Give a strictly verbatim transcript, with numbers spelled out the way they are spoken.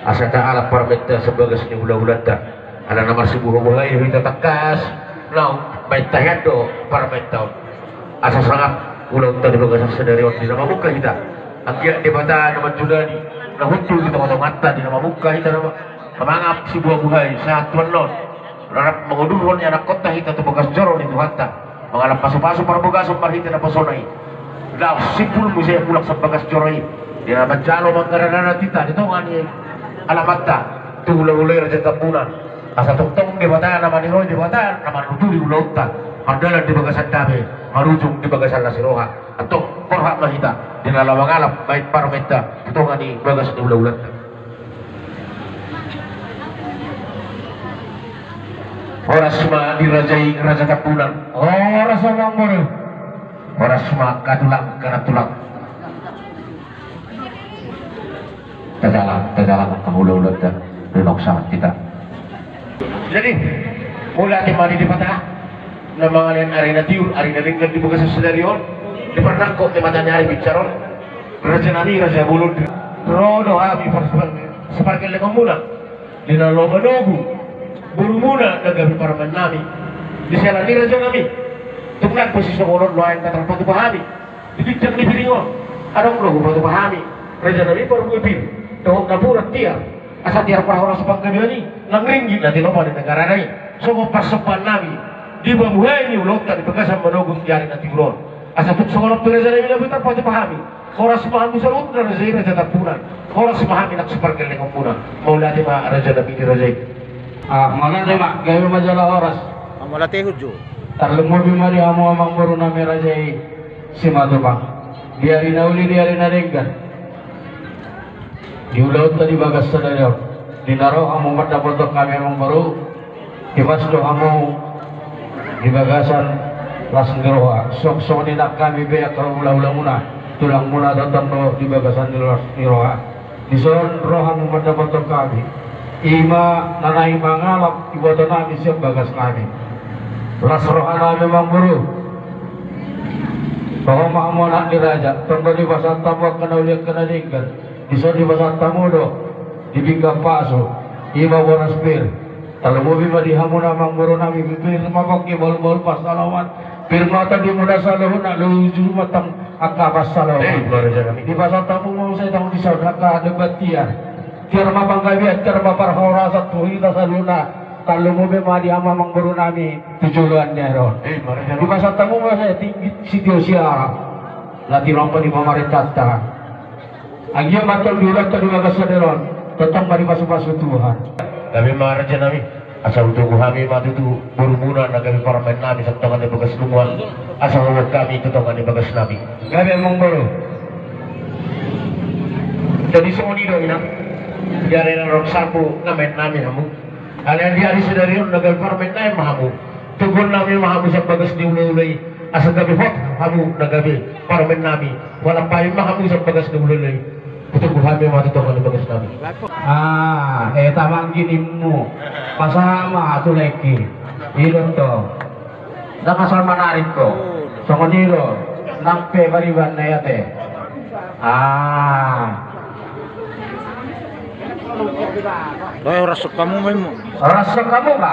Asa taalap parumaenta sian bagas ni hulahulanta. Ala na marsibuhabuhai do hita tangkas naung baen tahian do parumaenta on. Asa sangap ulaonta di bagasan sadari on di na mamungka hita. Anggiat Debata na manjunani na hundul di tongatonganta di na mamungka hita na ma-, na mangalap sibuhabuhai sahat tu annon. Rap mangodurhon ianakhonta hita tu bagas joro ni Tuhanta. Mangalap pasupasu parbagason marhite naposona i. Laos simpul muse mulak sian bagas joro i. Di na manjalo manggaradada hita di tonga ni alamanta tu hulahula i Raja Tambunan. Asa tongtong Debata na maniroi, Debata na manuturi ulaonta. Mardalan di bagasan dame, marujung di bagasan las ni roha. Antong borhat ma hita di na laho mangalap baen parumaenta tu tonga ni bagas ni hulahulanta. Horas ma di raja i Raja Tambunan. Horas ma amangboru. Horas ma angka tulang, angka nantulang. Tajalang, tajalang angka hulahulanta, dunong sahat hita. Jadi, mauliate ma di Debata na mangalehon ari na tiur, ari na denggan di bagasan sadari on. Di parnangkok ni mata ni ari binsar on, raja nami, raja bolon, ro do hami par-, sipargellengonmuna di na laho manogu borumuna na gabe parumaen nami. Di siala ni raja nami, tung nang pe sisongon on nuaeng na tarpatupa hami di ginjang ni piring on. Adong do hupatupa hami raja nami parbue pir dohot napuran tiar, asa tiar parhorasan panggabean i nang ringgit na tinopa di negarana i. Songon parsombaan nami di pamuhai ni ulaonta di bagasan manogu di ari na tiur on. Asa tung songon on pe raja nami na boi tarpatupa hami. Horas ma hamu saluhutna raja i Raja Tambunan. Horas ma hami nang sipargellengonmuna. Mauliate ma raja nami di raja i. Ah, mauliate ma, gabe ma jala horas. Mauliate huju. Tarlumobi ma di hamu amangboru nami raja i Simatupang. Di ari na uli, di ari na denggan. Di ulaonta di bagas sadari on. Di na ro hamu mandapothon hami amangboru. Timas do hamu di bagasan las ni roha. Songon i nang hami pe angka hulahula muna, tulang muna tongtong do di bagasan las ni roha. Dison ro hamu mandapothon hami. I ma na naeng mangalap iboto nami sian bagas nami. Las roha nami amangboru. Paho ma hamu anak ni raja, tong do dipasahat hamu angka na uli angka na denggan. Dison dipasahat hamu do di pinggan pasu, i ma boras pir. Tarlumobi ma di hamuna amangboru nami, pir ma pangke bahulbahul pansalongan. Pir ma tondimuna saluhutna, luju ma tong angka pansalongan. Eh, raja nami. Dipasahat hamu ma muse tong dison angka domba tiar. Tiar ma panggabean, tiar ma parhorasan tu hita saluhutna. Tarlumobi ma di hamu amangboru nami tu joloan ni ari on. Eh, raja nami. Dipasahat hamu ma muse tinggit sitio siara. Laho ro ma di pamarentanta. Anggiat ma tong di ulaonta di bagas sadari on, tongtong ma dipasupasu Tuhan. Gabe ma raja nami, asa hutogu hami ma tutu borumuna na gabe parumaen nami sian tonga ni bagas nunga, asa huboan hami tu tonga ni bagas nami. Gabe amangboru. Jadi songon i do inang, di ari na ro on sahat tu na maen nami hamu. Alai di ari sadari on na gabe parumaen nami ma hamu. Toguon nami ma hamu sian bagas ni hulahula i, asa gabe hot hamu na gabe parumaen nami. Mangalap hami ma hamu sian bagas ni hulahula i. Hutogu hami ma tu tonga ni bagas nami. Ah, eh, tamang ginimu. Pasahat ma tu lengki. I do tong. Ndang asal manarik ho. Songon i do. Nang pe pariban na i ate. Ah. Doi, horas hamu ma. Horas hamu ma.